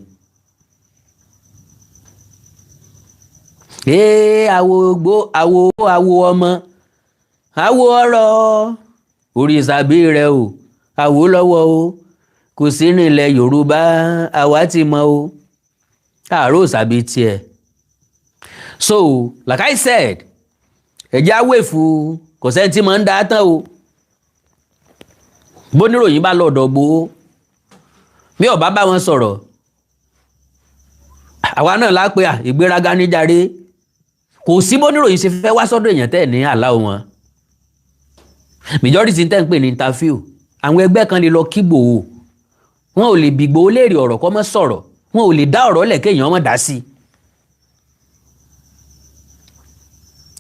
Ee àwò gbó àwò àwò ọmọ àwò ọ̀rọ̀ orí ìsàbí rẹ o, àwò lọ́wọ́ o, kò sí nílẹ̀ Yorùbá àwa ti mọ̀ o, àárò ìsàbí tiẹ̀. So like I said, ẹ̀jẹ̀ awéfu kò sẹ́ni tí mò ń dá tán o. Bóníròyìn bá lọ́dọ̀ gbowó bí ọba bá wọn sọ̀rọ̀, àwa náà lápẹ́ à ìgbéraga níjàre. Kò sí bóníròyìn ṣe fẹ́ wá sọ́dọ̀ èèyàn tẹ́ ẹ̀ ní àlá wọn. Majority tẹ́ ń pè ní interview, àwọn ẹgbẹ́ kan lè lọ kí Ìgbòho, wọn ò lè bí Ìgbòho léèrè ọ̀rọ̀ kó má sọ̀rọ̀, wọn ò lè dá ọ̀rọ̀ lẹ̀ kéèyàn má dá sí i.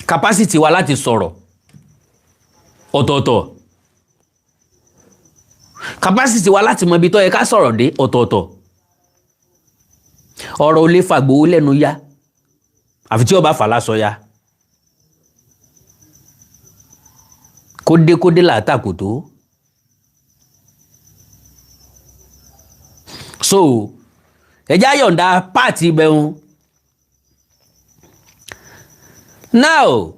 Capacity wa láti sọ̀rọ̀ ọ̀tọ̀ọ̀tọ̀, capacity wa láti mọ ibi tó yẹ ká sọ̀rọ̀ dé ọ̀tọ̀ọ̀tọ̀. Ọ̀rọ̀ ò lè fa Ìgbòho lẹ́nu yá, àfi tí ó bá fà lásọ ya. Kódékódé làátàkù tó. So ẹjẹ́ àyọ̀ǹda páàtì ibẹ̀. Now,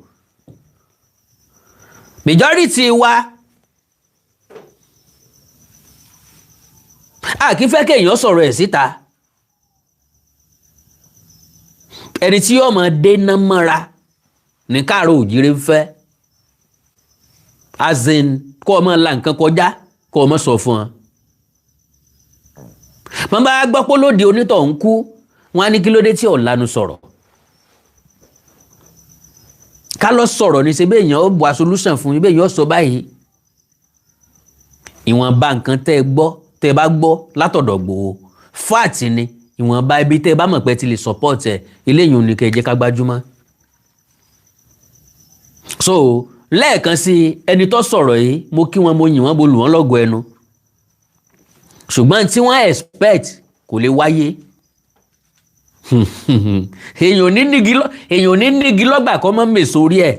majority wa a kì í fẹ́ kéèyàn sọ̀rọ̀ ẹ̀ síta. Ẹni tí yóò máa dénà mọ́ra ní káàró òjìrè ń fẹ́, as in kó o máa la nǹkan kọjá, kó o máa sọ fún ọ. Wọ́n bá gbọ́ pé lóde onítọ̀ ń kú, wọ́n á ní kí ló dé tí ò lanu sọ̀rọ̀. Ká lọ sọ̀rọ̀ ní ṣe bẹ́ẹ̀ yẹn ó bu solution fún yín, bẹ́ẹ̀ yẹn ó sọ báyìí. Ìwọ̀nba nǹkan tẹ́ ẹ gbọ́, tẹ́ ẹ bá gbọ́ látọ̀dọ̀ Ìgbòho, fáàtì ni. Ìwọ̀nba ibi tẹ́ ẹ bá mọ̀ pé ti lè support ẹ, eléyìí ò ní kẹ́ ẹ jẹ́ ká gbájúmọ́. So lẹ́ẹ̀kan sí, ẹni tó sọ̀rọ̀ yìí, mo kí wọn, mo yìn wọ́n, mo lù wọ́n lọ́gọ ẹnu. Ṣùgbọ́n tí wọ́n expect kò lè wáyé. Èèyàn ní nígi lọ́gbà kọ́ mọ́ mèso orí ẹ̀.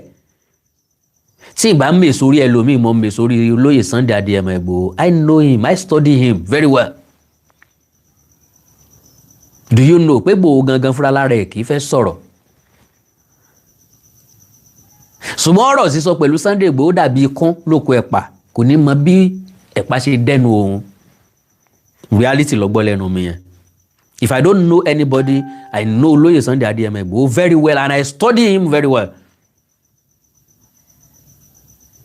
Tí ìbá mèso orí ẹ lómi, mọ́ mèso orí olóyè Sunday Adéyẹmọ Ìgbòho. I know him, I study him very well. Do you know pé Ìgbòho gangan fúnra lára ẹ̀ kì í fẹ́ sọ̀rọ̀? Ṣùgbọ́n ọ̀rọ̀ sísọ pẹ̀lú Sunday Ìgbòho dàbí ikún lóko ẹ̀pà, kò ní mọ bí ẹ̀pà ṣe dẹnu òun. Reality ló gbọ́ lẹ́nu mi yẹn. If I don't know anybody, I know Olóyè Sunday Adéyẹmọ Ìgbòho very well and I study him very well.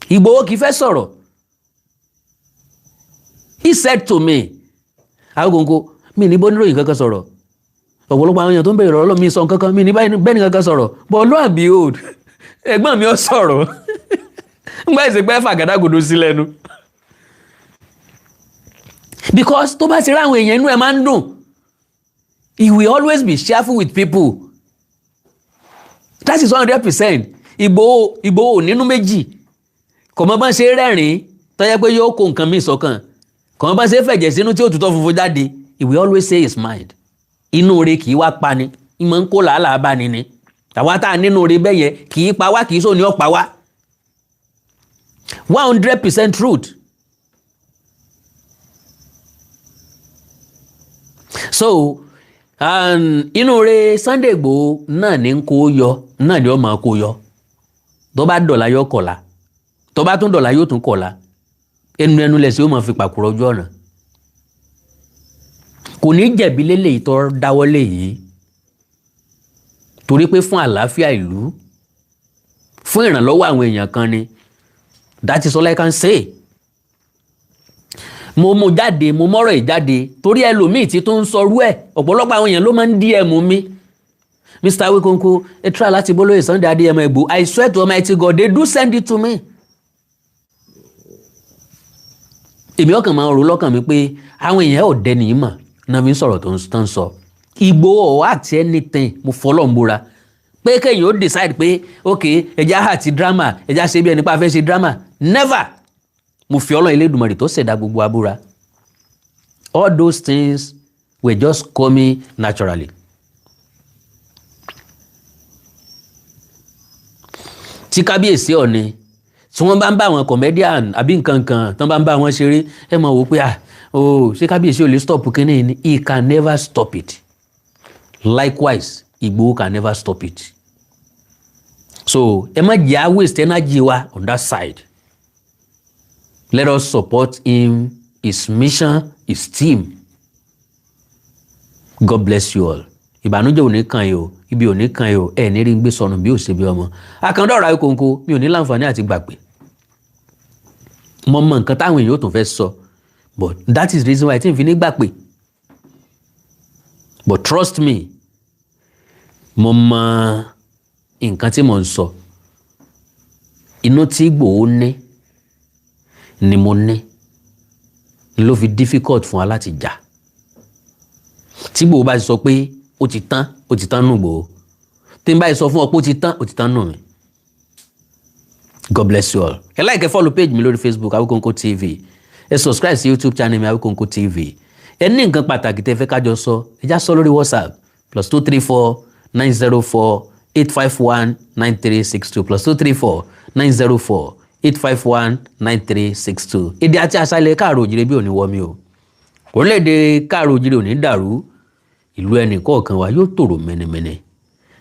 Ìgbòho kì í fẹ́ sọ̀rọ̀. He said to me, "Agogo mi ní bóníròyìn kankan sọ̀rọ̀. Ọ̀pọ̀lọpọ̀ àwọn èèyàn tó ń bẹ̀rẹ̀ ọ̀rọ̀ mi sọ kankan, mi ní bẹ́ẹ̀ ni kankan sọ̀rọ̀, but lo and behold, ẹ̀gbọ́n mi ò sọ̀rọ̀." Ngbà ìsìnkú fàgàdàgodo sí lẹ́nu, because tó bá ti rí àwọn èèyàn, inú ẹ̀ máa ń dùn. He will always be cheerful with people. That is 100%. Ìgbòho nínú méjì, kò mọ bá ń ṣe rẹ́rìn-ín tó yẹ pé yóò kó nǹkan míì sọ́kàn, kò mọ bá ń ṣe fẹ̀jẹ̀ sínú tí òtútọ́ funfun jáde. He will always say his mind. Inú rẹ̀ kì í wá pani, ìmọ̀ ń kó làálàá bá ni ni. Àwa tá a nínú rẹ̀ bẹ́ẹ̀ yẹn kì í pa wá, kì í sọ ní ọ̀pá wá. 100% truth. So inú rẹ̀ Sunday Igboho náà ní ń kó yọ, náà ni ó máa kó yọ. Tó bá dọ̀la yóò kọ̀la, tó bá tún dọ̀la yóò tún kọ̀la. Ẹnu ẹnu lẹ̀sìn ó máa fi pàkúrọ̀ ojú ọ̀nà. Kò ní jẹ̀bi lélẹ́yìí tó dáwọ́lé yìí, torí pé fún àlàáfíà ìlú, fún ìrànlọ́wọ́ àwọn èèyàn kan ni. That is all I can say. Mo mú jáde, mo mọ́rọ̀ ẹ̀ jáde torí ẹlòmíì tí tó ń sọrú ẹ̀. Ọ̀pọ̀lọpọ̀ àwọn èèyàn ló máa ń DM mi, "Mr. Awikonko, ẹ try láti bólóyè Sunday Adéyẹmọ Ìgbòho." I swear to Almighty God, they do send it to me. Èmi ọkàn máa ń ro lọ́kàn mi pé àwọn èèyàn ò dẹni mọ̀ náà fi ń sọ̀rọ̀ tó ń sọ. Ìgbòho àti anything, mo fọlọ́ ń búra pé kéèyàn ó decide pé ok, ẹja àti drama, ẹja ṣe bí ẹni pa fẹ́ ṣe drama, never. Mo fi Ọlọ́run Elédùmarè tó ṣẹ̀dá gbogbo abúra. All those things were just coming naturally. Tí kábíyèsí Ọ̀ọ̀ni tí wọ́n bá ń bá àwọn comedian àbí nǹkan kan tí wọ́n bá ń bá wọn ṣeré, ẹ máa wò pé, ah oh, ṣé kábíyèsí ò lè stop kínní ni? He can never stop it. Likewise, Ìgbòho can never stop it. So ẹ má jẹ́ á waste energy wa on that side. Let us support him, his mission, his team. God bless you all. Ìbànújẹ́ ò ní kàn yín o, ibi ò ní kàn yín o, ẹ ní rí gbé sọnù bí ò ṣe bí ọmọ. Àkàndá ọ̀rọ̀ Awikonko, mi ò ní láǹfààní àti gbàgbé. Mo mọ nǹkan táwọn èèyàn ò tún fẹ́ sọ, but that is the reason why tí n fi ní gbà pé. But trust me, mo mọ nǹkan tí mo ń sọ. Inú tí Ìgbòho ní Ni mo ní ló fi difficult fún wa láti jà. Tí Ìgbòho bá ti sọ pé ó ti tán, ó ti tán nù. Ìgbòho, tí n bá sọ fún ọ pé ó ti tán, ó ti tán nù mí. God bless you all. Ẹ like, ẹ follow page mi lórí Facebook, Awikonko TV. Ẹ subscribe sí YouTube channel mi, Awikonko TV. Ẹ ní nǹkan pàtàkì tẹ́ fẹ́ kájọ sọ, ẹ já sọ lórí WhatsApp, +234 904 851 9362, +234 904 851 9362. Èdè àti àṣà ilẹ̀ káàró òjìrè bí òní wọmi o. Orílẹ̀-èdè káàró òjìrè ò ní dàrú. Ìlú ẹnì kọ̀ọ̀kan wa yóò tòrò mẹ́nẹ́mẹ́nẹ́.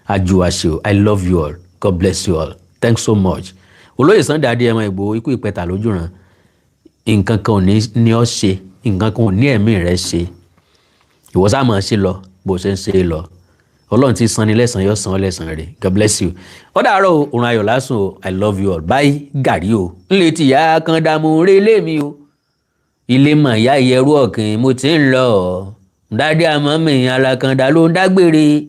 Ajuwase o. I love you all. God bless you all. Thanks so much. Olóyè Sunday Adéyẹmọ Ìgbòho, ikú ìpẹta lójúran, nǹkan kan ò ní ní ọ ṣe, nǹkan kan ò ní ẹ̀mí rẹ ṣe. Ìwọ sáà máa ṣe lọ bó ṣe ń ṣe é lọ. Ọlọ́run ti san ni lẹ́san, yóò san ọ́ lẹ́san rẹ̀. God bless you. Ó dàárọ̀ o, òrùn ayọ̀ lásùn o. I love you all. Bye. Gàrí o, ńlẹ̀ tìyá kan dààmú relé mi o. Ilé mọ̀ ìyá ìyẹrú ọ̀kìn mo ti ń lọ. Daddy àmọ́ mi alákàndá ló ń dágbére.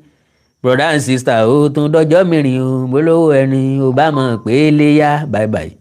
Brother and sister, ó tún dọjọ́ mìíràn o. Mo lówó ẹni ò bá mọ̀ pé léyà. Bye bye.